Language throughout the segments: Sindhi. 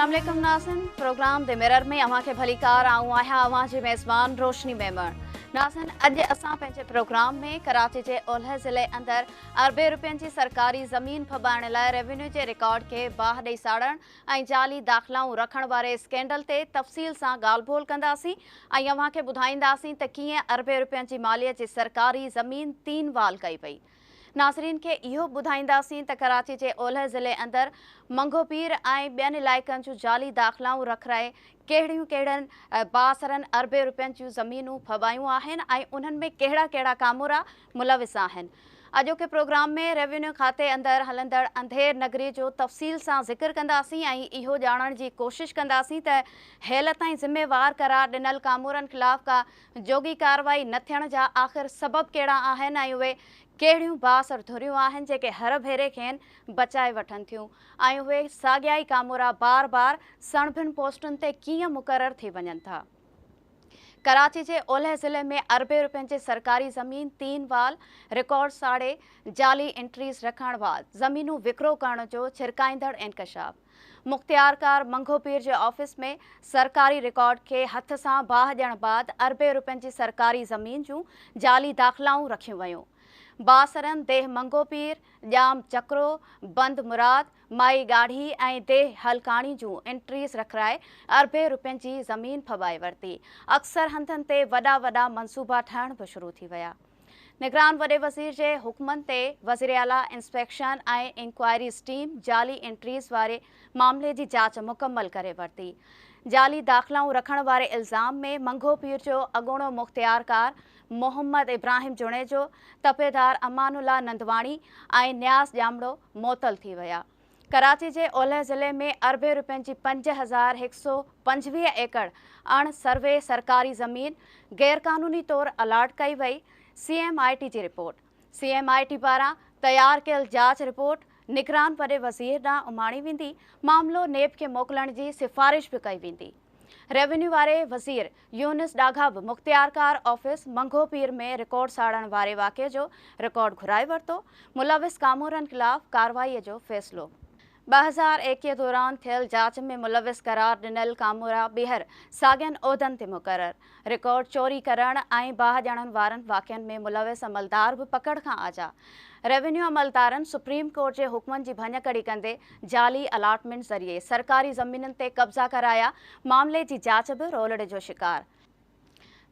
اسلام عليڪم ناظرين پروگرام the mirror ۾ اوهان کي ڀليڪار. آئون آهيان اوهان جي ميزبان روشني ميمڻ. ناظرين اڄ اسان پنهنجي پروگرام ۾ ڪراچي جي اولهه ضلعي اندر اربين روپين جي سرڪاري زمين ڦٻائڻ لاء ريونيو جي رڪارڊ کي باهه ڏئي ساڙڻ ۽ جعلي داخلائون رکڻ واري اسڪينڊل تي تفصيل سان ڳالهه ٻولهه ڪنداسين ۽ اوهان کي ٻڌائينداسين ته ڪيئن اربين روپين جي ماليت جي سرڪاري زمين تين وال ڪئي وئي. ناظرين کي اهو به ٻڌائينداسين ته ڪراچي جي اولهه ضلعي اندر منگهوپير ۽ ٻين علائقن جون جعلي داخلائون رکرائي ڪهڙيون ڪهڙن بااثرن اربين روپين جون زمينون ڦٻايون آهن ۽ انهن ۾ ڪهڙا ڪهڙا ڪامورا ملوث آهن. اڄوڪي پروگرام ۾ ريونيو کاتي اندر هلندڙ انڌير نگري جو تفصيل سان ذڪر ڪنداسين ۽ اهو ڄاڻڻ جي ڪوشش ڪنداسين ته هيل تائين ذميوار قرار ڏنل ڪامورن خلاف ڪا جوڳي ڪارروائي نه ٿيڻ جا آخر سبب ڪهڙا آهن ۽ اهي ڪهڙيون بااثر ڌريون آهن جيڪي هر ڀيري کين بچائي وٺن ٿيون ۽ اهي ساڳيا ئي ڪامورا بار بار سڻڀين پوسٽن تي ڪيئن مقرر ٿي وڃن ٿا. ڪراچي جي اولهه ضلعي ۾ اربين روپين جي سرڪاري زمين تين وال رڪارڊ ساڙي جعلي انٽريز رکڻ بعد زمينون وڪرو ڪرڻ جو ڇرڪائيندڙ انڪشاف، مختيارڪار منگهو پير جي آفيس ۾ سرڪاري رڪارڊ کي هٿ سان باهه ڏيڻ بعد اربين روپين جي سرڪاري زمين جون جعلي داخلائون رکيون ويون. بااثرن ديهه منگهو پير، ڄام چڪرو، بند مراد، مائي ڳاڙهي ۽ ديهه هلڪاڻي جون انٽريز رکرائي اربين روپين جي زمين ڦٻائي ورتي. اڪثر هنڌن تي وڏا وڏا منصوبا ٺهڻ به شروع ٿي ويا. نگران وڏي وزير جي حڪمن تي وزيراعليٰ انسپيڪشن ۽ انڪوائريز ٽيم جعلي انٽريز واري معاملي جي جاچ مڪمل ڪري ورتي. جعلي داخلائون رکڻ واري الزام ۾ منگهو پير جو اڳوڻو مختيارڪار محمد ابراهيم جوڻيجو، تپيدار امان الله نندواڻي ۽ نياز ڄامڙو معطل ٿي ويا. ڪراچي جي اولهه ضلعي ۾ اربين روپين جي 5125 ايڪڙ اڻ سروي سرڪاري زمين غيرقانوني طور الاٽ ڪئي وئي، سي ايم I ٽي جي رپورٽ. سي ايم I ٽي پاران تيار ڪيل جاچ رپورٽ نگران وڏي وزير ڏانهن اماڻي ويندي، معاملو نيب کي موڪلڻ جي سفارش به ڪئي ويندي. ريونيو واري وزير يونس ڏاگها به مختيارڪار آفيس منگهو پير ۾ رڪارڊ ساڙڻ واري واقعي جو رڪارڊ گهرائي ورتو، ملوث ڪامورن خلاف ڪارروائي جو فيصلو. 2021 دوران ٿيل جاچ ۾ ملوث قرار ڏنل ڪامورا ٻيهر ساڳين عهدن تي مقرر، رڪارڊ چوري ڪرڻ ۽ باهه ڏيڻ وارن واقعن ۾ ملوث عملدار به پڪڙ کان آجا. ريونيو عملدارن سپريم ڪورٽ جي حڪمن جي ڀڃڪڙي ڪندي جعلي الاٽمينٽ ذريعي سرڪاري زمينن تي قبضا ڪرايا، معاملي جي جاچ به رولڙي جو شڪار.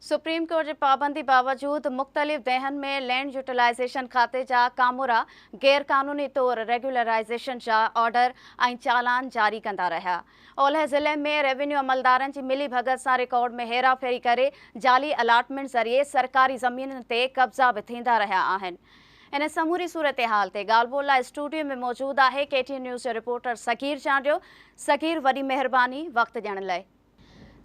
سپريم ڪورٽ جي پابندي باوجود مختلف ديهن ۾ لينڊ يوٽيلائيزيشن کاتي جا ڪامورا غيرقانوني طور ريگيولرائيزيشن جا آرڊر ۽ چالان جاري ڪندا رهيا. اولهه ضلعي ۾ ريونيو عملدارن جي ملي ڀڳت سان رڪارڊ ۾ هيراڦيري ڪري جعلي الاٽمينٽ ذريعي سرڪاري زمينن تي قبضا به ٿيندا رهيا آهن. ان سموري صورتحال تي ڳالهه ٻولهه لاء اسٽوڊيو ۾ موجود آهي ڪي ٽي اين نيوز جو رپورٽر صغير چانڊيو. صغير وڏي مهرباني وقت ڏيڻ لئه.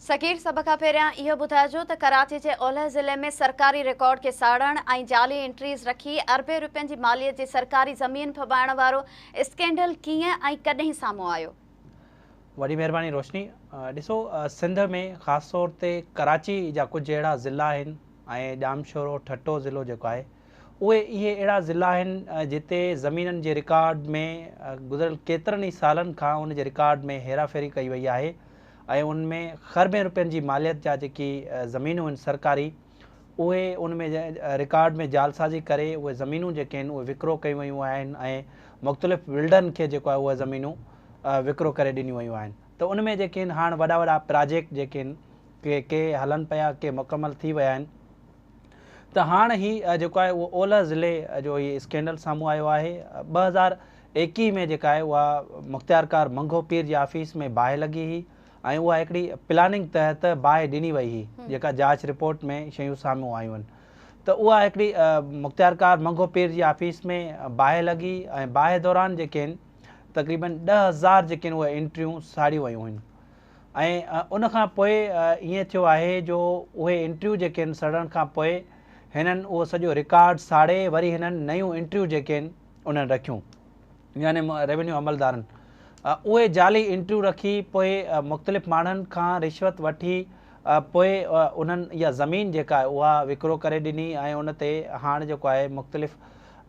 صغير سڀ کان پهريان اهو ٻڌائجو ته ڪراچي جي اولهه ضلعي ۾ سرڪاري رڪارڊ کي ساڙڻ ۽ جعلي انٽريز رکي اربين روپين جي ماليت جي سرڪاري زمين ڦٻائڻ وارو اسڪينڊل ڪيئن ۽ ڪڏهن سامهون آيو؟ وڏي مهرباني روشني. ڏسو سنڌ ۾ خاص طور تي ڪراچي جا ڪجهه اهڙا ضلعا آهن ۽ ڄامشورو ٺٽو ضلعو جيڪو آهي اهي اهي اهڙا ضلعا آهن جتي زمينن جي رڪارڊ ۾ گذريل ڪيترن ئي سالن کان ان جي رڪارڊ ۾ هيرا ڦيري ڪئي وئي آهي ۽ ان ۾ خربين روپين جي ماليت جا جيڪي زمينون آهن سرڪاري اهي ان ۾ رڪارڊ ۾ جعلسازي ڪري اهي زمينون جيڪي آهن اهي وڪرو ڪيون ويون آهن ۽ مختلف بلڊرن کي جيڪو آهي اهي زمينون وڪرو ڪري ڏنيون ويون آهن ته ان ۾ جيڪي آهن هاڻ وڏا وڏا پراجيڪٽ جيڪي آهن ڪي ڪي هلن پيا ڪي مڪمل ٿي ويا آهن ته هاڻ هي جيڪو آهي اهو اولهه ضلعي جو هي اسڪينڊل سامهون آيو آهي. 2021 ۾ جيڪا آهي اها مختيارڪار منگهو پير جي آفيس ۾ باهه لڳي هئي ۽ اها هڪڙي پلاننگ تحت باهه ڏني وئي هئي جيڪا جاچ رپورٽ ۾ شيون سامهون آيون آهن ته اها هڪڙي مختيارڪار منگهو پير جي آفيس ۾ باهه لڳي ۽ باهه دوران جيڪي آهن تقريبن 10,000 جيڪي آهن اهي انٽريون ساڙيون ويون هيون. ۽ ان کان پوء ائين ٿيو آهي جو اهي انٽريو جيڪي آهن سڙڻ کان پوء هنن اهو سڄو رڪارڊ ساڙي وري هنن نيون انٽريو جيڪي آهن انهن رکيون يعني ريونيو عملدارن اهي جعلي انٽريو رکي پوء مختلف ماڻهن کان رشوت وٺي پوء انهن اها زمين جيڪا آهي اها وڪرو ڪري ڏني ۽ ان تي هاڻ جيڪو آهي مختلف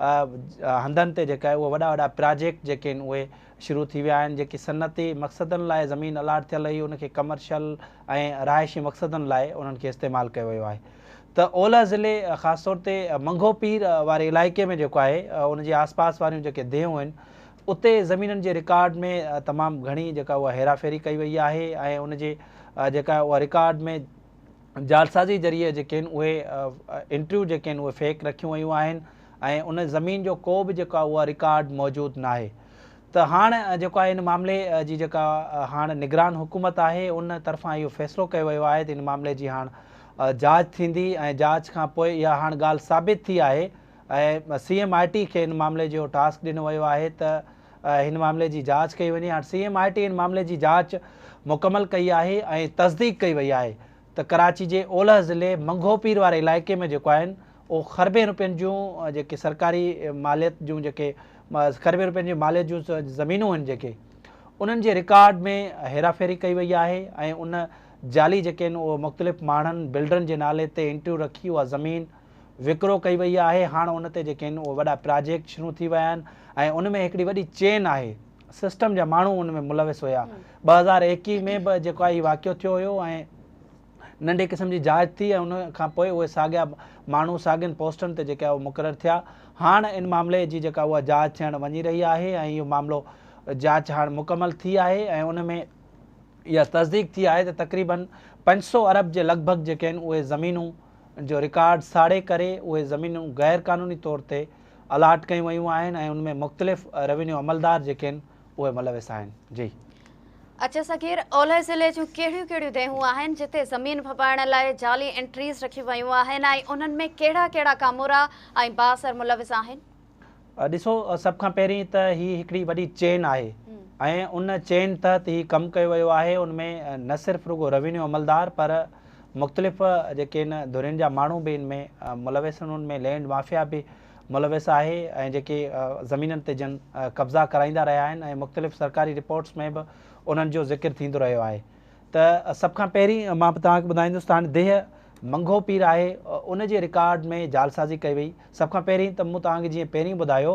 هنڌن تي جيڪا آهي اهي وڏا وڏا پراجيڪٽ جيڪي آهن اهي شروع ٿي ويا آهن، جيڪي صنعتي مقصدن لاء زمين الاٽ ٿيل هئي ان کي ڪمرشل ۽ رهائشي مقصدن لاء انهن کي استعمال ڪيو ويو آهي ته اولهه ضلعي خاص طور تي منگهو پير واري علائقي ۾ جيڪو آهي ان جي آس پاس واريون جيڪي ديهون آهن اتي زمينن جي رڪارڊ ۾ تمام گهڻي جيڪا اها هيرا ڦيري ڪئي وئي آهي ۽ ان جي جيڪا اها رڪارڊ ۾ جعلسازي ذريعي جيڪي آهن اهي انٽريون جيڪي آهن اهي فيڪ رکيون ويون آهن ۽ ان زمين جو ڪو به جيڪو آهي اها رڪارڊ موجود ناهي ته هاڻ جيڪو آهي ان معاملي جي جيڪا هاڻ نگران حڪومت آهي ان طرفان اهو فيصلو ڪيو ويو آهي ته ان معاملي جي هاڻ جاچ ٿيندي ۽ جاچ کان پوء اها هاڻ ڳالهه ثابت ٿي آهي ۽ سي ايم I ٽي کي ان معاملي جو ٽاسڪ ڏنو ويو آهي ته هن معاملي جي جاچ ڪئي وڃي. هاڻ سي ايم I ٽي ان معاملي جي جاچ مڪمل ڪئي آهي ۽ تصديق ڪئي وئي آهي ته ڪراچي جي اولهه ضلعي منگهو پير واري علائقي ۾ جيڪو آهن اهو خربين روپين جون جيڪي سرڪاري ماليت جون جيڪي خربين روپين جي ماليت جون زمينون آهن جيڪي انهن جي رڪارڊ ۾ هيراڦيري ڪئي وئي آهي ۽ ان جعلي جيڪي آهن اهو مختلف ماڻهن بلڊرن جي نالي تي انٽريون رکي اها زمين وڪرو ڪئي وئي آهي، هاڻ ان تي جيڪي آهن اهي وڏا پراجيڪٽ شروع ٿي ويا آهن ۽ ان ۾ هڪڙي وڏي چين آهي، سسٽم جا ماڻهو ان ۾ ملوث هيا، 2021 ۾ به جيڪو آهي هي واقعو ٿيو هيو ۽ ننڍي قسم جي جاچ ٿي ۽ ان کان پوء اهي ساڳيا ماڻهو ساڳين پوسٽن تي جيڪي آهي اهي مقرر ٿيا، هاڻ ان معاملي جي جيڪا اها جاچ ٿيڻ وڃي رهي آهي ۽ اهو معاملو جاچ هاڻ مڪمل ٿي آهي ۽ ان ۾ اها تصديق ٿي آهي ته تقريبن 500 ارب جي لڳ ڀڳ جيڪي آهن اهي زمينون جو رڪارڊ ساڙي ڪري اهي زمينون غير قانوني طور تي الاٽ ڪيون ويون آهن ۽ ان ۾ مختلف روينيو عملدار جيڪي آهن اهي ملوث آهن. جي. اچا صغير، اولهه ضلعي جون ڪهڙيون ڪهڙيون ديهون آهن جتي زمين ڦٻائڻ لاء جعلي انٽريز رکيون ويون آهن ۽ انهن ۾ ڪهڙا ڪهڙا ڪامورا ۽ بااثر ملوث آهن؟ ڏسو سڀ کان پهرين ته هي هڪڙي وڏي چين آهي ۽ ان چين تحت هي ڪم ڪيو ويو آهي ان ۾ نه صرف رڳو روينيو عملدار پر مختلف جيڪي ان ڌرين جا ماڻهو به ان ۾ ملوث آهن ان ۾ لينڊ مافيا به ملوث آهي ۽ جيڪي زمينن تي جن قبضا ڪرائيندا رهيا آهن ۽ مختلف سرڪاري رپورٽس ۾ به انهن جو ذڪر ٿيندو رهيو آهي ته سڀ کان پهرين مان توهان کي ٻڌائيندس ته هاڻي ديهه منگهو پير آهي ان جي رڪارڊ ۾ جعلسازي ڪئي وئي سڀ کان پهرين ته مون توهان کي جيئن پهرين ٻڌايو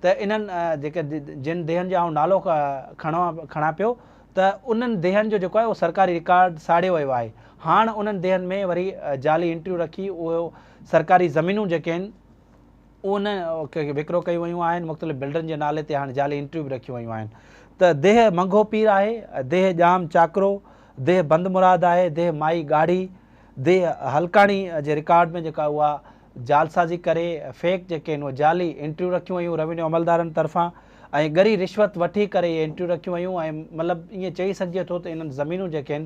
ته انهن جيڪي جن ديهن جو آئون نالو کڻان پيو ته انهن ديهن جو جيڪو آهي اهو سرڪاري رڪارڊ ساڙيو ويو آهي هاڻ انهن ديهن ۾ وري جعلي انٽريون رکي اهو سرڪاري زمينون جيڪي آهن ان کي وڪرو ڪيون ويون آهن، مختلف بلڊرن جي نالي تي هاڻ جعلي انٽريون به رکيون ويون آهن ته ديهه منگهو پير آهي، ديهه ڄام چاڪرو، ديهه بند مراد آهي، ديهه مائي ڳاڙهي، ديهه هلڪاڻي جي رڪارڊ ۾ جيڪا اها جعلسازي ڪري فيڪ جيڪي آهن اهي جعلي انٽريون رکيون ويون روينيو عملدارن طرفان ۽ ڳري رشوت وٺي ڪري اهي انٽريون رکيون ويون ۽ مطلب ائين چئي سگهجي ٿو ته انهن زمينون جيڪي آهن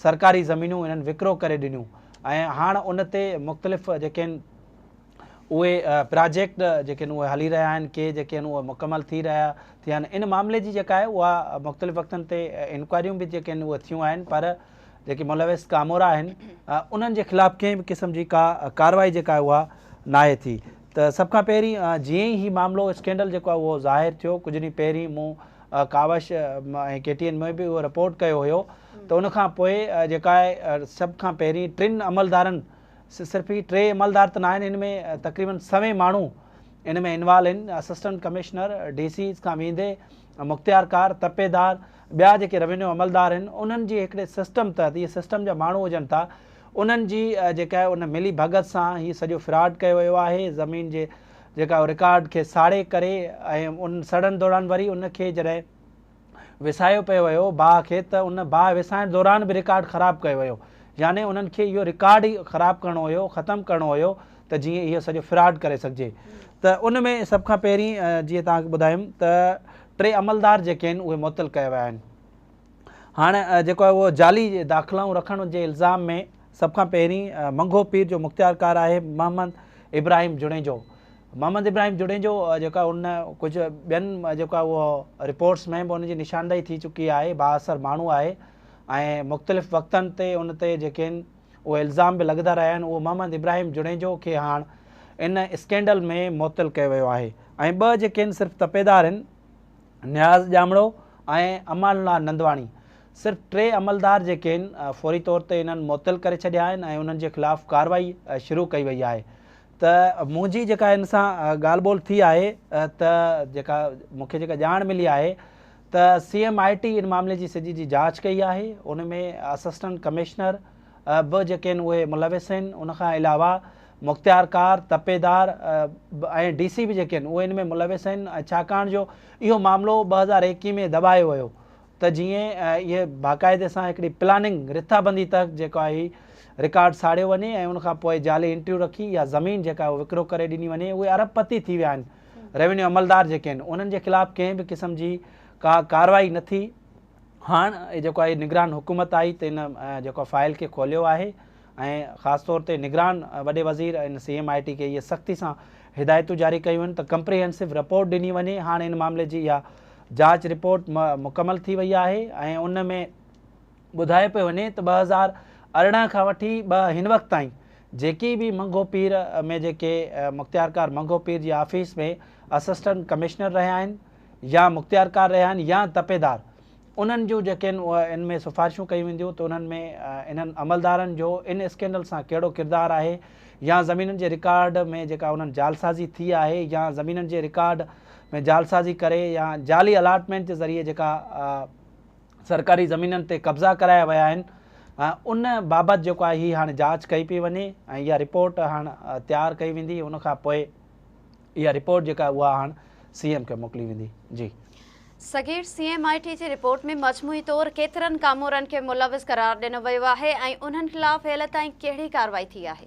سرڪاري زمينون انهن وڪرو ڪري ڏنيون ۽ هاڻ ان تي مختلف جيڪي آهن اهي پراجيڪٽ جيڪي آهن اهي هلي رهيا آهن ڪي جيڪي آهن اهي مڪمل ٿي رهيا ٿيا آهن ان معاملي جي جيڪا آهي اها مختلف وقتن تي انڪوائريون به جيڪي آهن اهي ٿيون آهن پر جيڪي ملوث ڪامورا آهن انهن جي خلاف ڪنهن به قسم جي ڪا ڪارروائي جيڪا آهي اها ناهي ٿي ته سڀ کان پهرين جيئن ئي هي معاملو اسڪينڊل جيڪو آهي اهو ظاهر ٿيو ڪجهه ڏينهن پهرين مون ڪاوش ۽ ڪي ٽي اين ۾ به اهو رپورٽ ڪيو هيو ته ان کان پوء جيڪا آهي سڀ کان پهرين ٽن عملدارن صرف هي ٽي عملدار ته ناهن ان ۾ تقريبن سوين ماڻهو ان ۾ انوالو آهن اسسٽنٽ ڪمشنر، ڊي سيز کان ويندي مختيارڪار، تپيدار، ٻيا جيڪي روينيو عملدار آهن انهن جي هڪڙي سسٽم تحت اهي سسٽم جا ماڻهو هجن ٿا انهن جي جيڪا آهي ان ملي ڀڳت سان هي سڄو فراڊ ڪيو ويو آهي زمين جي جيڪا رڪارڊ کي ساڙي ڪري ۽ ان سڙڻ دوران وري ان کي جڏهن وسايو پيو ويو باهه کي ته ان باهه وسائڻ دوران به رڪارڊ خراب ڪيو ويو يعني انهن کي اهو رڪارڊ ئي خراب ڪرڻو هيو ختم ڪرڻو هيو ته جيئن اهو سڄو فراڊ ڪري سگهجي ته ان ۾ سڀ کان پهرين جيئن توهان کي ٻڌايم ته ٽي عملدار جيڪي آهن اهي معطل ڪيا ويا آهن هاڻ جيڪو آهي اهو جعلي داخلائون رکڻ جي الزام ۾ سڀ کان پهرين منگهو پير جو مختيارڪار آهي محمد ابراهيم جوڻيجو محمد ابراهيم جوڻيجو جيڪو آهي ان ڪجهه ٻين جيڪو آهي اهو رپورٽس ۾ به ان جي نشاندهي ٿي چڪي آهي بااثر ماڻهو آهي ۽ مختلف وقتن تي ان تي جيڪي آهن اهي الزام به لڳندا رهيا آهن اهو محمد ابراهيم جوڻيجو کي هاڻ ان اسڪينڊل ۾ معطل ڪيو ويو آهي ۽ ٻه جيڪي آهن صرف تپيدار آهن نياز ڄامڙو ۽ امان الله نندواڻي صرف ٽي عملدار جيڪي آهن فوري طور تي انهن معطل ڪري ڇڏيا آهن ۽ انهن جي خلاف ڪارروائي شروع ڪئي وئي آهي. ته منهنجي جيڪا ان سان ڳالهه ٻولهه ٿي آهي ته جيڪا مون کي جيڪا ڄاڻ ملي آهي ته سي ايم I ٽي ان معاملي جي سڄي جي جاچ ڪئي آهي ان ۾ اسسٽنٽ ڪمشنر به جيڪي آهن اهي ملوث آهن ان کان علاوه مختيارڪار، تپيدار ۽ ڊي سي به جيڪي آهن اهي ان ۾ ملوث آهن ڇاڪاڻ جو اهو معاملو 2021 ۾ دٻايو ويو ته جيئن اهي باقاعدي سان هڪڙي پلاننگ، رٿابندي تحت جيڪو آهي هي رڪارڊ ساڙيو وڃي ۽ ان کان پوء جعلي انٽريون رکي اها زمين جيڪا آهي وڪرو ڪري ڏني وڃي. اهي ارب پتي ٿي ويا آهن. ريونيو عملدار جيڪي آهن انهن جي خلاف ڪنهن به قسم جي ڪا ڪارروائي نه ٿي. هاڻ جيڪو آهي نگران حڪومت آئي ته ان جيڪو فائل کي کوليو آهي ۽ خاص طور تي نگران وڏي وزير ان سي ايم I ٽي کي اهي سختي سان هدايتون جاري ڪيون آهن ته ڪمپريهنسو رپورٽ ڏني وڃي. هاڻ ان معاملي جي اها جاچ رپورٽ مڪمل ٿي وئي آهي ۽ ان ۾ ٻڌايو پيو وڃي ته 2018 کان وٺي هن وقت تائين جيڪي به منگهو پير ۾ جيڪي مختيارڪار منگهو پير جي آفيس ۾ اسسٽنٽ ڪمشنر رهيا آهن يا مختيارڪار رهيا آهن يا تپيدار انهن جون جيڪي آهن اهي ان ۾ سفارشون ڪيون وينديون ته انهن ۾ انهن عملدارن جو ان اسڪينڊل سان ڪهڙو ڪردار آهي يا زمينن جي رڪارڊ ۾ جيڪا انهن جعلسازي ٿي آهي يا زمينن جي رڪارڊ ۾ جعلسازي ڪري يا جعلي الاٽمينٽ جي ذريعي جيڪا سرڪاري زمينن تي قبضا ڪرايا ويا آهن ان بابت جيڪو آهي هي هاڻي جاچ ڪئي پئي وڃي ۽ اها رپورٽ هاڻ تيار ڪئي ويندي ان کان پوء اها رپورٽ جيڪا اها هاڻ سي ايم کي موڪلي ويندي. جي. صغير، سي ايم I ٽي جي رپورٽ ۾ مجموعي طور ڪيترن ڪامورن کي ملوث قرار ڏنو ويو آهي ۽ انهن خلاف هيل تائين ڪهڙي ڪارروائي ٿي آهي؟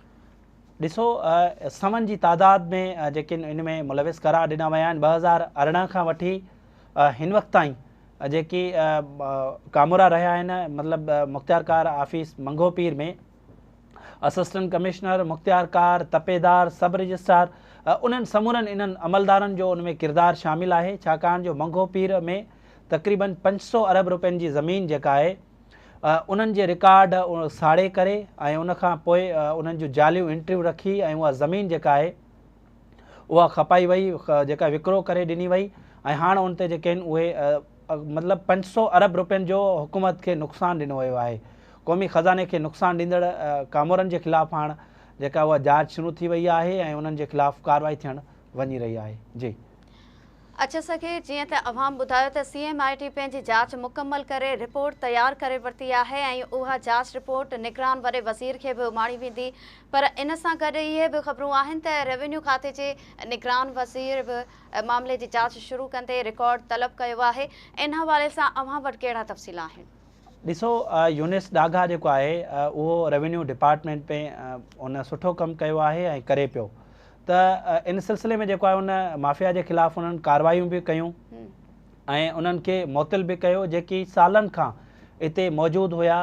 ڏسو سون جي تعداد ۾ جيڪي ان ۾ ملوث قرار ڏنا ويا آهن 2018 کان وٺي هن وقت تائين جيڪي ڪامورا رهيا آهن مطلب مختيارڪار آفيس منگهو پير ۾ اسسٽنٽ ڪمشنر، مختيارڪار، تپيدار، سب رجسٽرار انهن سمورن انهن عملدارن جو ان ۾ ڪردار شامل آهي ڇاڪاڻ جو منگهو پير ۾ تقريبن 500 ارب روپين جي زمين جيڪا آهي انهن جي رڪارڊ ساڙي ڪري ۽ ان کان پوء انهن جون جعليون انٽريون رکي ۽ اها زمين جيڪا آهي اها کپائي وئي جيڪا وڪرو ڪري ڏني وئي ۽ هاڻ ان تي جيڪي آهن اهي مطلب 500 ارب روپين جو حڪومت کي نقصان ڏنو ويو آهي. قومي خزاني کي نقصان ڏيندڙ ڪامورن جي خلاف هاڻ جيڪا اها جاچ شروع ٿي وئي آهي ۽ انهن جي خلاف ڪارروائي ٿيڻ وڃي رهي آهي. جي. اچا صغير جيئن ته اوهان ٻڌايو ته سي ايم I ٽي پنهنجي جاچ مڪمل ڪري رپورٽ تيار ڪري ورتي آهي ۽ اها جاچ رپورٽ نگران وڏي وزير کي به اماڻي ويندي پر ان سان گڏ اهي به خبرون آهن ته ريونيو کاتي جي نگران وزير به معاملي جي جاچ شروع ڪندي رڪارڊ طلب ڪيو آهي، ان حوالي سان اوهان وٽ ڪهڙا تفصيل آهن؟ ڏسو يونس ڏاگها جيڪو آهي اهو ريونيو ڊپارٽمينٽ ۾ ان سٺو ڪم ڪيو آهي ۽ ڪري پيو ته ان سلسلي ۾ جيڪو آهي ان مافيا جي خلاف انهن ڪاروايون به ڪيون ۽ انهن کي معطل به ڪيو جيڪي سالن کان اتي موجود هيا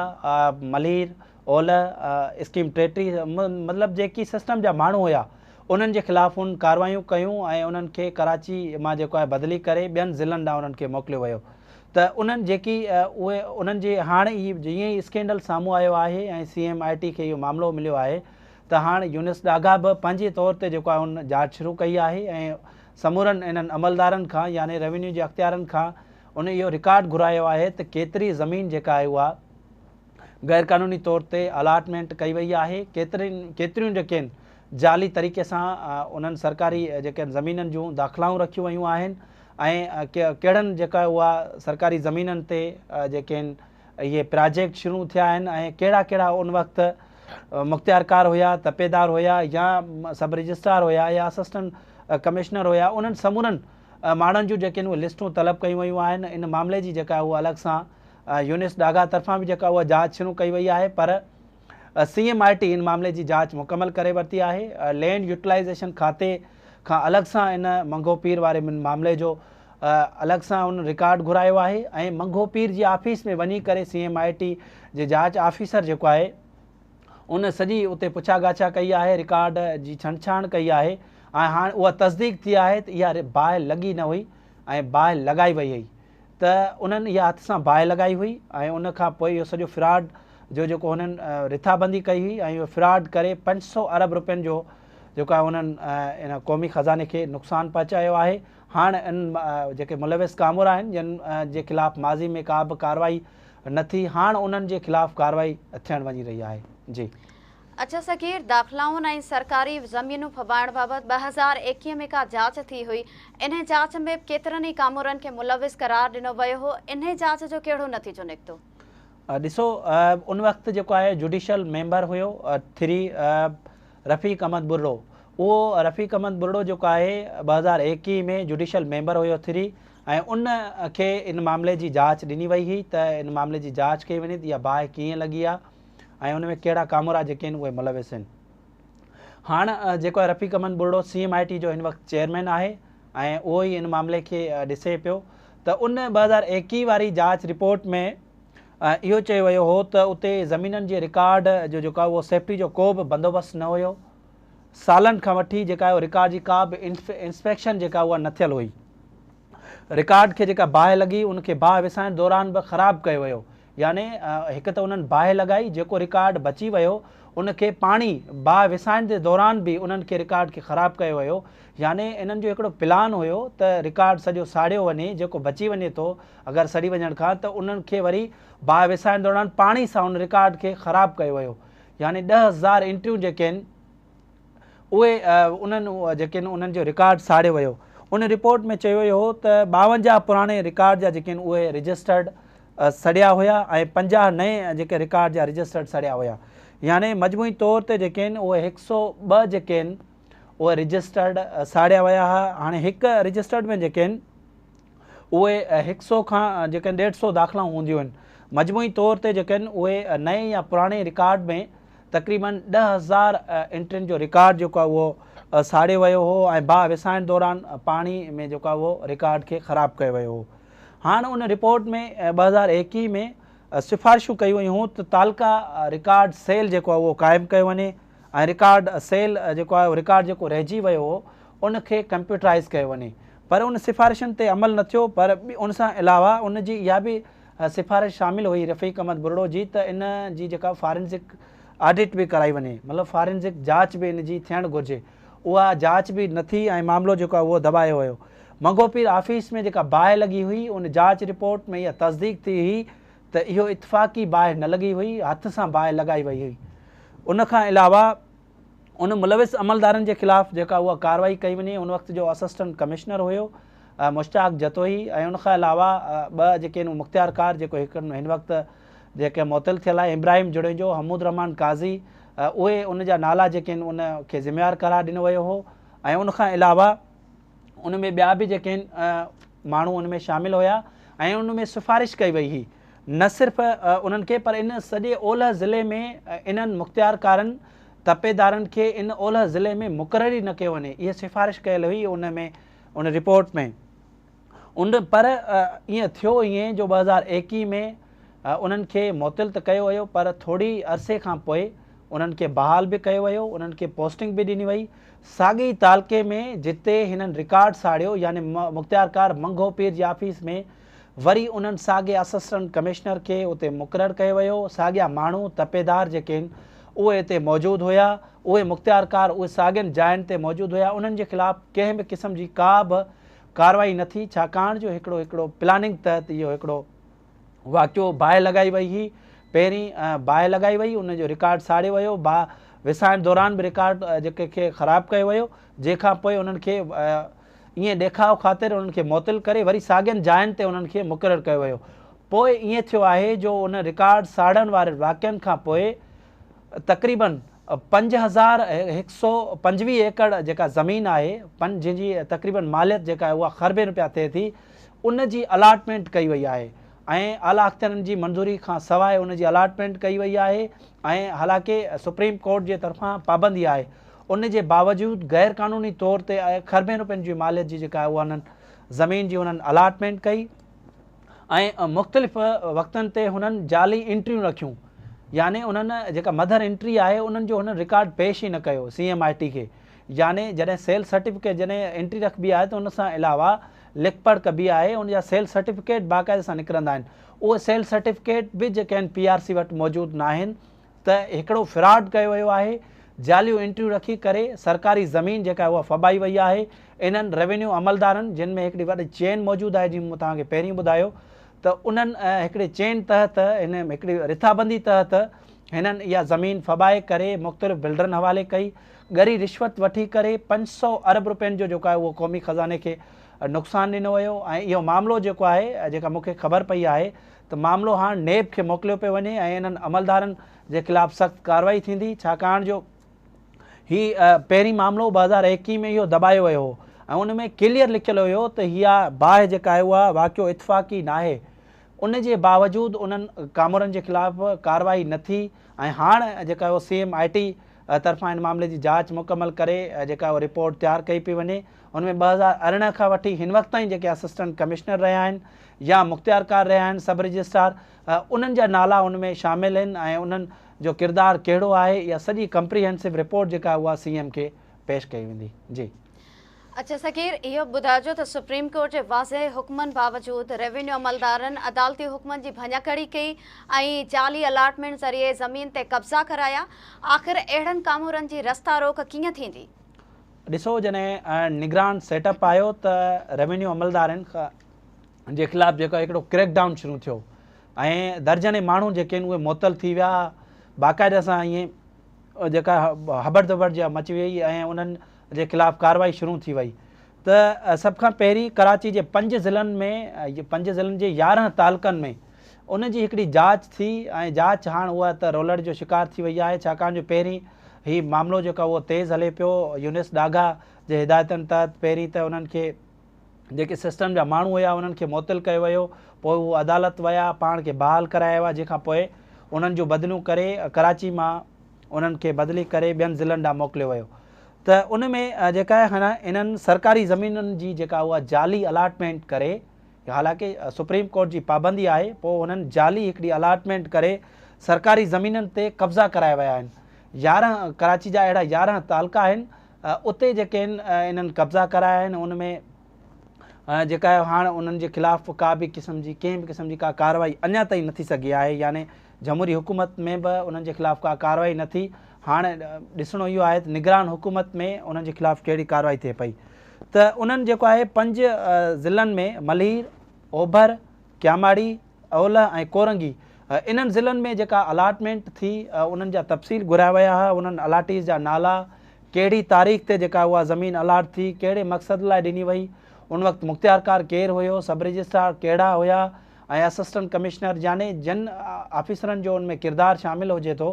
ملير اولهه اسڪيم 33 مطلب جيڪي سسٽم جا ماڻهو هيا انهن جي خلاف هن ڪاروايون ڪيون ۽ انهن کي ڪراچي مان جيڪو آهي بدلي ڪري ٻين ضلعن ڏانهن انهن کي موڪليو ويو ته انهن جيڪي اهي انهن جي هاڻ ئي جيئن ئي اسڪينڊل سامهون آيو آهي ۽ سي ايم I ٽي کي اهو معاملو مليو آهي ته هاڻ يونس ڏاگها به پنهنجي طور تي جيڪو آهي ان جاچ شروع ڪئي آهي ۽ سمورن انهن عملدارن کان يعني ريونيو جي اختيارن کان ان اهو رڪارڊ گهرايو آهي ته ڪيتري زمين جيڪا آهي اها غيرقانوني طور تي الاٽمينٽ ڪئي وئي آهي، ڪيترين ڪيتريون جيڪي آهن جعلي طريقي سان انهن سرڪاري جيڪي آهن زمينن جون داخلائون رکيون ويون آهن ۽ ڪهڙن جيڪا اها سرڪاري زمينن تي جيڪي آهن اهي پراجيڪٽ شروع ٿيا آهن ۽ ڪهڙا ڪهڙا ان وقت مختيارڪار هيا، تپيدار هيا يا سب رجسٽرار هيا يا اسسٽنٽ ڪمشنر هيا انهن سمورن ماڻهن جون جيڪي آهن اهي لسٽون طلب ڪيون ويون آهن ان معاملي جي جيڪا اها الڳ سان يونس ڏاگها طرفان به جيڪا اها جاچ شروع ڪئي وئي آهي پر سي ايم I ٽي ان معاملي جي جاچ مڪمل ڪري ورتي آهي لينڊ يوٽيلائيزيشن کاتي کان الڳ سان ان منگهو پير واري معاملي جو الڳ سان ان رڪارڊ گهرايو آهي ۽ منگهو پير جي آفيس ۾ وڃي ڪري سي ايم I ٽي جي جاچ آفيسر جيڪو آهي ان سڄي اتي پڇا ڳاڇا ڪئي آهي رڪارڊ جي ڇنڊڇاڻ ڪئي آهي ۽ هاڻ اها تصديق ٿي آهي ته اها باهه لڳي نه هئي ۽ باهه لڳائي وئي هئي ته انهن اها هٿ سان باهه لڳائي هئي ۽ ان کان پوء اهو سڄو فراڊ جو جيڪو هنن رٿابندي ڪئي هئي ۽ اهو فراڊ ڪري 500 ارب روپين جو جيڪو آهي انهن ان قومي خزاني کي نقصان پهچايو آهي. هاڻ ان جيڪي ملوث ڪامورا آهن جن جي خلاف ماضي ۾ ڪا به ڪارروائي نه ٿي هاڻ انهن جي خلاف ڪارروائي ٿيڻ وڃي رهي آهي. جي. اچا صغير، داخلائن ۽ سرڪاري زمينون ڦٻائڻ بابت 2021 ۾ ڪا جاچ ٿي هئي، انهي جاچ ۾ به ڪيترن ئي ڪامورن کي ملوث قرار ڏنو ويو هو، انهي جاچ جو ڪهڙو نتيجو نڪتو؟ ڏسو ان وقت جيڪو آهي جوڊيشل ميمبر هيو ٿري رفيق احمد ٻرڙو اهو رفيق احمد ٻرڙو جيڪو آهي 2021 ۾ جوڊيشل ميمبر هيو ٿري ۽ ان کي ان معاملي جي جاچ ڏني وئي هئي ته ان معاملي جي جاچ ڪئي وڃي ته اها باهه ڪيئن لڳي آهي ۽ ان ۾ ڪهڙا ڪامورا جيڪي آهن اهي ملوث آهن. هاڻ جيڪو آهي Rafiq Ahmed Buriro C M I T جو هن وقت چيئرمين آهي ۽ اهو ئي ان معاملي کي ڏسي پيو ته ان 2021 واري جاچ رپورٽ ۾ اهو چيو ويو هو ته اتي زمينن جي رڪارڊ جو جيڪو آهي اهو سيفٽي جو ڪو به بندوبست نه هيو، سالن کان وٺي جيڪا آهي رڪارڊ جي ڪا به انسپيڪشن جيڪا اها نه ٿيل هئي. رڪارڊ کي جيڪا باهه لڳي ان کي باهه وسائڻ دوران به خراب ڪيو ويو يعني هڪ ته انهن باهه لڳائي جيڪو رڪارڊ بچي ويو ان کي پاڻي باهه وسائڻ جي دوران به انهن کي رڪارڊ کي خراب ڪيو ويو يعني انهن جو هڪڙو پلان هيو ته رڪارڊ سڄو ساڙيو وڃي جيڪو بچي وڃي ٿو اگر سڙي وڃڻ کان ته انهن کي وري باهه وسائڻ دوران پاڻي سان ان رڪارڊ کي خراب ڪيو ويو يعني 10,000 انٽريون جيڪي آهن اهي انهن جيڪي آهن انهن جو رڪارڊ ساڙيو ويو. ان رپورٽ ۾ چيو ويو هو ته 52 پراڻي رڪارڊ جا جيڪي آهن اهي رجسٽرڊ سڙيا هيا ۽ 50 نئين جيڪي رڪارڊ جا رجسٽرڊ سڙيا هيا يعني مجموعي طور تي جيڪي آهن اهي هڪ سو ٻه جيڪي آهن اهي رجسٽرڊ ساڙيا ويا هئا. هاڻي هڪ رجسٽرڊ ۾ جيڪي آهن اهي هڪ سو کان جيڪي ڏيڍ سو داخلائون هونديون آهن. مجموعي طور تي جيڪي آهن اهي نئين يا پراڻي رڪارڊ ۾ تقريبن 10,000 انٽرين جو رڪارڊ جيڪو آهي اهو ساڙيو ويو هو ۽ باهه وسائڻ دوران پاڻي ۾ جيڪو آهي اهو رڪارڊ کي خراب ڪيو ويو هو. هاڻ ان رپورٽ ۾ 2021 ۾ سفارشون ڪيون ويون هيون ته تعلقه رڪارڊ سيل جيڪو آهي اهو قائم ڪيو وڃي ۽ رڪارڊ سيل جيڪو آهي رڪارڊ جيڪو رهجي ويو هو ان کي ڪمپيوٽرائز ڪيو وڃي پر ان سفارشن تي عمل نه ٿيو پر ان سان علاوه ان جي اها به سفارش شامل هئي رفيق احمد ٻرڙو جي ته ان جي جيڪا فارنزڪ آڊٽ به ڪرائي وڃي مطلب فارنزڪ جاچ به ان جي ٿيڻ گهرجي اها جاچ به نه ٿي ۽ معاملو جيڪو آهي اهو دٻايو ويو. منگهو پير آفيس ۾ جيڪا باهه لڳي هئي ان جاچ رپورٽ ۾ اها تصديق ٿي هئي ته اهو اتفاقي باهه نه لڳي هئي هٿ سان باهه لڳائي وئي هئي ان کان علاوه ان ملوث عملدارن جي خلاف جيڪا اها ڪارروائي ڪئي وڃي ان وقت جو اسسٽنٽ ڪمشنر هيو مشتاق جتوئي ۽ ان کان علاوه ٻه جيڪي آهن مختيار ڪار جيڪو هڪ هن وقت جيڪي معطل ٿيل آهي ابراهيم جوڻيجو حمود الرحمان قاضي اهي ان جا نالا جيڪي آهن ان کي ذميوار قرار ڏنو ويو هو ۽ ان کان علاوه ان ۾ ٻيا به جيڪي آهن ماڻهو ان ۾ شامل هيا ۽ ان ۾ سفارش ڪئي وئي هئي نه صرف انهن کي پر ان سڄي اولهه ضلعي ۾ انهن مختيارڪارن تپيدارن کي ان اولهه ضلعي ۾ مقرر ئي نه ڪيو وڃي اها سفارش ڪيل هئي ان ۾ ان رپورٽ ۾ ان پر ائين ٿيو ائين جو 2021 ۾ انهن کي معطل ته ڪيو ويو پر ٿوري عرصي کان پوء انهن کي بحال به ڪيو ويو انهن کي پوسٽنگ به ڏني وئي ساڳئي تعلقي ۾ جتي هنن رڪارڊ ساڙيو يعني مختيارڪار منگهو پير جي آفيس ۾ وري انهن ساڳئي اسسٽنٽ ڪمشنر کي اتي مقرر ڪيو ويو، ساڳيا ماڻهو، تپيدار جيڪي آهن، اهي اتي موجود هيا، اهي مختيارڪار اهي ساڳين جاين تي موجود هيا، انهن جي خلاف ڪنهن به قسم جي ڪا به ڪارروائي نه ٿي، ڇاڪاڻ جو هڪڙو هڪڙو پلاننگ تحت اهو هڪڙو واقعو باهه لڳائي وئي هئي، پهرين باهه لڳائي وئي، ان جو رڪارڊ ساڙيو ويو، باهه وسائڻ دوران به رڪارڊ جيڪي کي خراب ڪيو ويو، جنهن کان پوء انهن کي ائين ڏيکاء خاطر انهن کي معطل ڪري وري ساڳين جاين تي انهن کي مقرر ڪيو ويو. پوء ائين ٿيو آهي جو ان رڪارڊ ساڙڻ وارن واقعن کان پوء تقريباً 5125 ايڪڙ جيڪا زمين آهي جنهن جي تقريباً ماليت جيڪا آهي اها خربين رپيا ٿئي ٿي ان جي الاٽمينٽ ڪئي وئي آهي ۽ اعليٰ اختيارين جي منظوري کان سواء ان جي الاٽمينٽ ڪئي وئي آهي ۽ حالانڪه سپريم ڪورٽ جي طرفان پابندي آهي ان جي باوجود غير قانوني طور تي کربين روپين جي ماليت جي جيڪا آهي اها انهن زمين جي انهن الاٽمينٽ ڪئي ۽ مختلف وقتن تي هنن جعلي انٽريون رکيون يعني انهن جيڪا مڌر انٽري آهي انهن جو هنن رڪارڊ پيش ئي نه ڪيو سي ايم I ٽي کي يعني جڏهن سيل سرٽيفڪيٽ جڏهن انٽري رکبي آهي ته ان سان علاوه لک پڙهه ڪبي آهي ان جا سيل سرٽيفڪيٽ باقاعده سان نڪرندا آهن اهي سيل سرٽيفڪيٽ به جيڪي آهن پي آر سي وٽ موجود ناهن ته هڪڙو فراڊ ڪيو ويو آهي، جعليون انٽريون رکي ڪري سرڪاري زمين جيڪا آهي اها ڦٻائي وئي آهي، انهن روينيو عملدارن جن ۾ هڪڙي وڏي چين موجود آهي جيئن مون توهان کي پهرين ٻڌايو ته انهن هڪڙي چين تحت هن هڪڙي رٿابندي تحت هنن اها زمين ڦٻائي ڪري مختلف بلڊرن حوالي ڪئي، ڳري رشوت وٺي ڪري 500 ارب روپين جو جيڪو آهي اهو قومي خزاني کي نقصان ڏنو ويو ۽ اهو معاملو جيڪو آهي جيڪا مون کي خبر پئي آهي ته معاملو هاڻ نيب کي موڪليو پيو وڃي ۽ انهن عملدارن جي خلاف سخت ڪارروائي ٿيندي ڇاڪاڻ جو هي پهرين معاملو 2021 ۾ اهو دٻايو ويو هو ۽ ان ۾ ڪليئر لکيل هيو ته اها باهه جيڪا آهي اها واقعو اتفاقي ناهي ان جي باوجود انهن ڪامورن جي خلاف ڪارروائي نه ٿي ۽ هاڻ جيڪا اهو سي ايم I ٽي طرفان ان معاملي جي جاچ مڪمل ڪري جيڪا اهو رپورٽ تيار ڪئي پئي وڃي ان ۾ 2018 کان وٺي هن وقت تائين جيڪي اسسٽنٽ ڪمشنر رهيا آهن يا مختيارڪار رهيا آهن سب رجسٽرار انهن جا نالا ان ۾ شامل آهن ۽ انهن جو ڪردار ڪهڙو آهي اها سڄي ڪمپريهنسو رپورٽ جيڪا اها سي ايم کي پيش ڪئي ويندي. جي. اڇا صغير اهو ٻڌائجو ته سپريم ڪورٽ جي واضح حڪمن باوجود ريونيو عملدارن عدالتي حڪمن جي ڀڃڪڙي ڪئي ۽ جعلي الاٽمينٽ ذريعي زمين تي قبضا ڪرايا، آخر اهڙن ڪامورن جي رستا روڪ ڪيئن ٿيندي؟ ڏسو جڏهن نگران سيٽ اپ آيو ته ريونيو عملدارن جي خلاف جيڪو هڪڙو ڪريڪ ڊائون شروع ٿيو ۽ درجنين ماڻهو جيڪي آهن اهي معطل ٿي ويا باقاعده سان ائين جيڪا هٻڙ ڌٻڙ جا مچي وئي ۽ انهن جي خلاف ڪارروائي شروع ٿي وئي ته سڀ کان پهرين ڪراچي جي پنج ضلعن ۾ پنج ضلعن جي 11 تعلقن ۾ ان جي هڪڙي جاچ ٿي ۽ جاچ هاڻ اها ته رولڙ جو شڪار ٿي وئي آهي ڇاڪاڻ جو پهرين هي معاملو جيڪو اهو تيز هلي پيو يونس ڏاگها جي هدايتن تحت پهرين ته انهن کي جيڪي سسٽم جا ماڻهو هيا انهن کي معطل ڪيو ويو پوء هو عدالت ويا پاڻ کي بحال ڪرايا ويا جنهن کان پوء انهن جون بدليون ڪري ڪراچي مان انهن کي بدلي ڪري ٻين ضلعن ڏانهن موڪليو ويو ته ان ۾ جيڪا آهي انهن سرڪاري زمينن جي جيڪا اها جعلي الاٽمينٽ ڪري حالانڪه سپريم ڪورٽ جي پابندي آهي پوء انهن جعلي هڪڙي الاٽمينٽ ڪري سرڪاري زمينن تي قبضا ڪرايا ويا آهن 11 ڪراچي جا اهڙا 11 تعلقا آهن اتي جيڪي آهن انهن قبضا ڪرايا آهن ان ۾ جيڪا هاڻ انهن جي خلاف ڪا به قسم جي ڪنهن به قسم جي ڪا ڪارروائي اڃا تائين نه ٿي سگهي آهي يعني جمهوري حڪومت ۾ به انهن جي خلاف ڪا ڪارروائي نه ٿي هاڻ ڏسڻو اهو آهي ته نگران حڪومت ۾ انهن جي خلاف ڪهڙي ڪارروائي ٿئي پئي ته انهن جيڪو آهي پنج ضلعن ۾ ملير، اوڀر، ڪياماڙي، اولهه ۽ ڪورنگي انهن ضلعن ۾ جيڪا الاٽمينٽ ٿي انهن جا تفصيل گهرايا ويا ها انهن الاٽيز جا نالا ڪهڙي تاريخ تي جيڪا اها زمين الاٽ ٿي ڪهڙي مقصد لاء ڏني وئي ان وقت مختيارڪار ڪير هيو سب رجسٽرار ڪهڙا هيا ۽ اسسٽنٽ ڪمشنر يعني جن آفيسرن جو ان ۾ ڪردار شامل هجي ٿو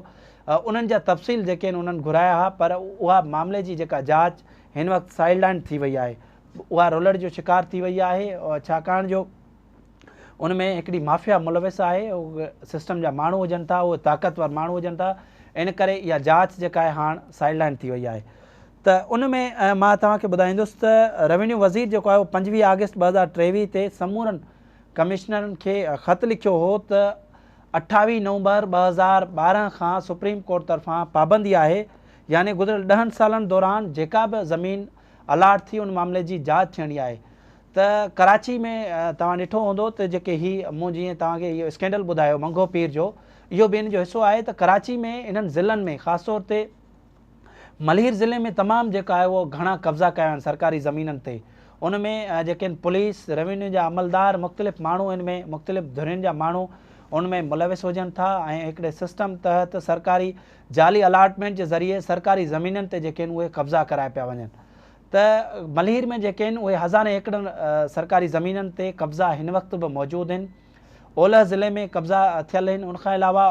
انهن جا تفصيل جيڪي آهن انهن گهرايا ها پر اها معاملي جي جيڪا جاچ هن وقت سائيڊ لائن ٿي وئي آهي اها رولڙ جو شڪار ٿي وئي آهي ڇاڪاڻ جو ان ۾ هڪڙي مافيا ملوث آهي سسٽم جا ماڻهو هجن ٿا اهي طاقتور ماڻهو هجن ٿا ان ڪري اها جاچ جيڪا آهي هاڻ سائيڊ لائن ٿي وئي آهي ته ان ۾ مان توهان کي ٻڌائيندس ته روينيو وزير جيڪو آهي اهو 25 آگسٽ 2023 تي سمورن ڪمشنرن کي خط لکيو هو ته 28 نومبر 2012 کان سپريم ڪورٽ طرفان پابندي آهي يعني گذريل 10 سالن دوران جيڪا به زمين الاٽ ٿي ان معاملي جي جاچ ٿيڻي آهي ته ڪراچي ۾ توهان ڏٺو هوندو ته جيڪي هي مون جيئن توهان کي اهو اسڪينڊل ٻڌايو منگهو پير جو اهو به ان جو حصو آهي ته ڪراچي ۾ انهن ضلعن ۾ خاص طور تي ملير ضلعي ۾ تمام جيڪا آهي اهو گهڻا قبضا ڪيا آهن سرڪاري زمينن تي ان ۾ جيڪي آهن پوليس روينيو جا عملدار مختلف ماڻهو ان ۾ مختلف ڌرين جا ماڻهو ان ۾ ملوث هجن ٿا ۽ هڪڙي سسٽم تحت سرڪاري جعلي الاٽمينٽ جي ذريعي سرڪاري زمينن تي جيڪي آهن اهي قبضا ڪرايا پيا وڃن ته ملير ۾ جيڪي آهن اهي هزارين ايڪڙن سرڪاري زمينن تي قبضا هن وقت به موجود آهن. اولهه ضلعي ۾ قبضا ٿيل آهن ان کان علاوه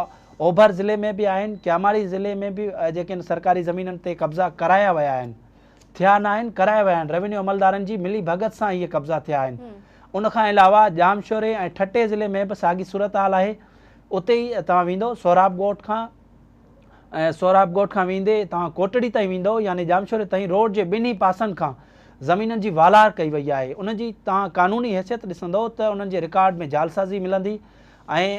اوڀر ضلعي ۾ به آهن ڪياماڙي ضلعي ۾ به جيڪي آهن سرڪاري زمينن تي قبضا ڪرايا ويا آهن ٿيا نه آهن ڪرايا ويا آهن روينيو عملدارن جي ملي ڀڳت سان اهي قبضا ٿيا آهن ان کان علاوه ڄامشوري ۽ ٺٽي ضلعي ۾ به ساڳي صورتحال آهي اتي ئي توهان ويندو سهراب ڳوٺ کان ۽ سهراب ڳوٺ کان ويندي توهان ڪوٽڙي تائين ويندؤ يعني ڄامشوري تائين روڊ جي ٻنهي پاسن کان زمينن جي والار ڪئي وئي آهي انهن جي توهان قانوني حيثيت ڏسندؤ ته انهن جي رڪارڊ ۾ جعلسازي ملندي ۽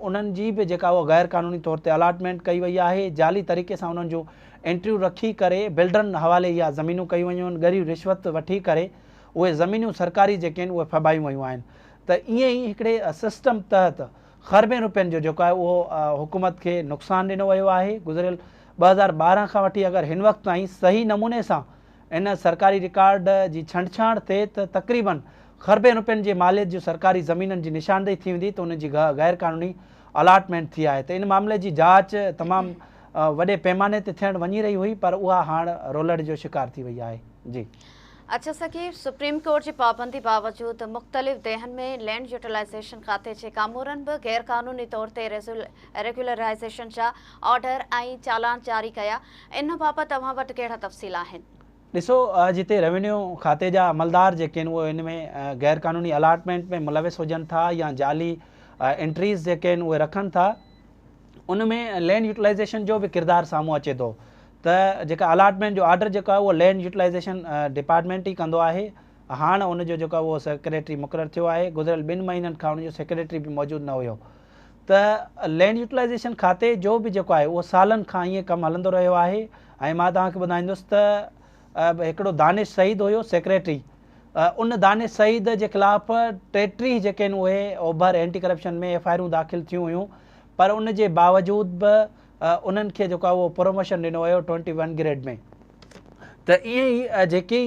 انهن جي به جيڪا اها غير قانوني طور تي الاٽمينٽ ڪئي وئي آهي جعلي طريقي سان انهن جون انٽريون رکي ڪري بلڊرن حوالي اها زمينون ڪيون ويون آهن ڳري رشوت وٺي ڪري اهي زمينون سرڪاري جيڪي آهن اهي ڦٻايون ويون آهن ته ائين ئي هڪڙي سسٽم تحت خربين روپين جو جيڪو آهي اهو حڪومت کي نقصان ڏنو ويو آهي گذريل 2012 کان وٺي اگر هن وقت تائين صحيح نموني سان ان سرڪاري رڪارڊ جي ڇنڊڇاڻ ٿئي ته تقريبن خربين روپين جي ماليت جون سرڪاري زمينن جي نشاندهي ٿي ويندي ته انهن جي غير قانوني الاٽمينٽ ٿي آهي ته ان معاملي جي جاچ تمام وڏي پيماني تي ٿيڻ وڃي رهي هئي پر اها هاڻ رولڙي جو شڪار ٿي وئي آهي. جي. اڇا صغير، سپريم ڪورٽ جي پابندي باوجود مختلف ديهن ۾ لينڊ يوٽيلائيزيشن کاتي جي ڪامورن به غيرقانوني طور تي ريگيولرائيزيشن جا آرڊر ۽ چالان جاري ڪيا، ان بابت اوهان وٽ ڪهڙا تفصيل آهن؟ ڏسو جتي روينيو کاتي جا عملدار جيڪي آهن اهي ان ۾ غيرقانوني الاٽمينٽ ۾ ملوث هجن ٿا يا جعلي انٽريز جيڪي آهن اهي رکن ٿا ان ۾ لينڊ يوٽيلائيزيشن جو به ڪردار سامهون اچي ٿو ته جيڪا الاٽمينٽ جو آرڊر جيڪو آهي اهو لينڊ يوٽيلائيزيشن ڊپارٽمينٽ ئي ڪندو آهي هاڻ ان جو جيڪو آهي اهو سيڪريٽري مقرر ٿيو آهي گذريل ٻن مهينن کان ان جو سيڪريٽري به موجود نه هيو ته لينڊ يوٽيلائيزيشن کاتي جو به جيڪو آهي اهو سالن کان ائين ڪم هلندو رهيو آهي ۽ مان توهان کي ٻڌائيندس ته هڪڙو دانش سعيد هيو سيڪريٽري ان دانش سعيد جي خلاف 33 جيڪي آهن اهي اوڀر اينٽي ڪرپشن ۾ ايف I آرون داخل ٿيون هيون پر ان جي باوجود به انهن کي جيڪو آهي اهو پروموشن ڏنو ويو ٽوئنٽي ون گريڊ ۾ ته ائين ئي جيڪي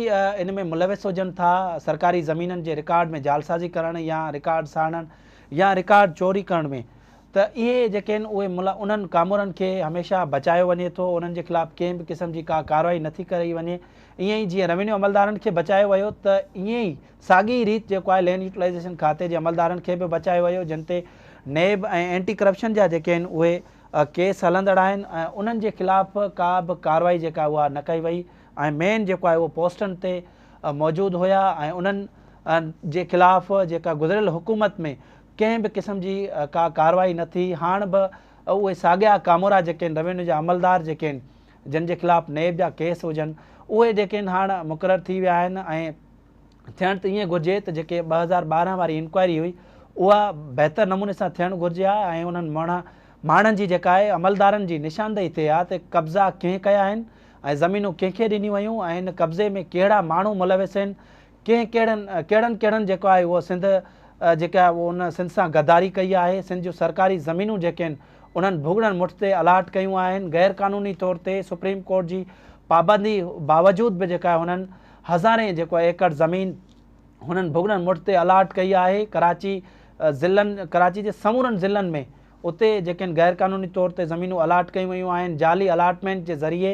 ان ۾ ملوث هجن ٿا سرڪاري زمينن جي رڪارڊ ۾ جعلسازي ڪرڻ يا رڪارڊ ساڙڻ يا رڪارڊ چوري ڪرڻ ۾ ته اهي جيڪي آهن اهي ملا انهن ڪامورن کي هميشه بچايو وڃي ٿو انهن جي خلاف ڪنهن به قسم جي ڪا ڪارروائي نٿي ڪئي وڃي ائين ئي جيئن روينيو عملدارن کي بچايو ويو ته ائين ئي ساڳي ئي ريت جيڪو آهي لينڊ يوٽيلائيزيشن کاتي جي عملدارن کي به بچايو ويو جن تي نيب ۽ اينٽي ڪرپشن جا جيڪي آهن اهي ڪيس هلندڙ آهن ۽ انهن جي خلاف ڪا به ڪارروائي جيڪا اها نه ڪئي وئي ۽ مين جيڪو آهي اهو پوسٽن تي موجود هيا ۽ انهن جي خلاف جيڪا گذريل حڪومت ۾ ڪنهن به قسم جي ڪا ڪارروائي نه ٿي، هاڻ به اهي ساڳيا ڪامورا جيڪي آهن روينيو جا عملدار جيڪي آهن جن جي خلاف نيب جا ڪيس هجن اهي جيڪي آهن هاڻ مقرر ٿي ويا آهن ۽ ٿيڻ ته ائين گهرجي ته جيڪي 2012 واري انڪوائري هئي اها بهتر نموني سان ٿيڻ گهرجي ها ۽ انهن ماڻهن جي جيڪا آهي عملدارن جي نشاندهي ٿئي ها ته قبضا ڪنهن ڪيا آهن ۽ زمينون ڪنهن کي ڏنيون ويون ۽ ان قبضي ۾ ڪهڙا ماڻهو ملوث آهن ڪنهن ڪهڙن ڪهڙن ڪهڙن جيڪو آهي اهو سنڌ جيڪا ان سنڌ سان غداري ڪئي آهي سنڌ جون سرڪاري زمينون جيڪي آهن انهن ڀوڳڙن مٺ تي الاٽ ڪيون آهن غير قانوني طور تي سپريم ڪورٽ جي پابندي باوجود به جيڪا هنن هزارين جيڪو ايڪڙ زمين هنن ڀوڳڙن مٺ تي الاٽ ڪئي آهي ڪراچي ضلعن ڪراچي جي سمورن ضلعن ۾ اتي جيڪي آهن غير قانوني طور تي زمينون الاٽ ڪيون ويون آهن جعلي الاٽمينٽ جي ذريعي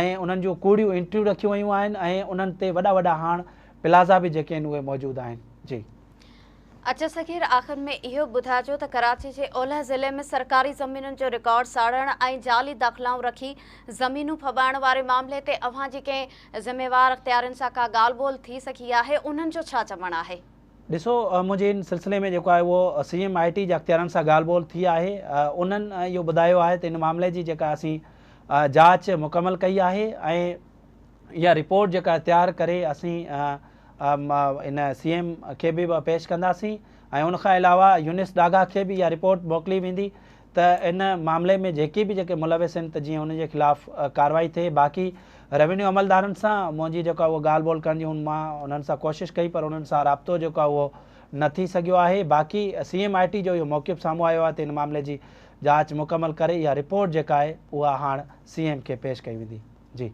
۽ انهن جون ڪوڙيون انٽريون رکيون ويون آهن ۽ انهن تي وڏا وڏا هاڻ پلازا به جيڪي آهن اهي موجود آهن جي. اچا صغير آخر ۾ اهو ٻڌائجو ته ڪراچي جي اولهه ضلعي ۾ سرڪاري زمينن جو رڪارڊ ساڙڻ ۽ جعلي داخلائون رکي زمينون ڦٻائڻ واري معاملي تي اوهان جي ڪنهن ذميوار اختيارين سان ڪا ڳالهه ٻولهه ٿي سگهي آهي انهن جو ڇا چوڻ آهي؟ ڏسو منهنجي ان سلسلي ۾ جيڪو آهي اهو سي ايم I ٽي جي اختيارن سان ڳالهه ٻولهه ٿي آهي انهن اهو ٻڌايو آهي ته ان معاملي جي جيڪا اسين جاچ مڪمل ڪئي آهي ۽ اها رپورٽ جيڪا تيار ڪري اسين ان سي ايم کي به پيش ڪنداسين ۽ ان کان علاوه يونس ڊاگا کي به اها رپورٽ موڪلي ويندي ته ان معاملي ۾ جيڪي به جيڪي ملوث آهن ته جيئن انهن جي خلاف ڪارروائي ٿئي باقي روينيو عملدارن سان منهنجي جيڪا اها ڳالهه ٻولهه ڪرڻ جي مان انهن سان ڪوشش ڪئي پر انهن سان رابطو جيڪو آهي اهو نه ٿي سگهيو آهي باقي سي ايم I ٽي جو اهو موقف سامهون آيو آهي ته ان معاملي جي جاچ مڪمل ڪري اها رپورٽ جيڪا آهي اها هاڻ سي ايم کي پيش ڪئي ويندي جي.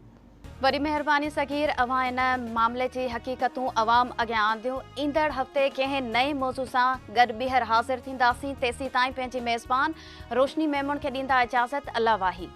وڏي مهرباني صغير اوهان ان معاملي جي حقيقتون عوام اڳيان آنديون ايندڙ هفتي ڪنهن نئين موضوع سان گڏ ٻيهر حاضر ٿينداسين تيسين تائين پنهنجي ميزبان روشني ميمڻ کي ڏيندا اجازت الله واهي.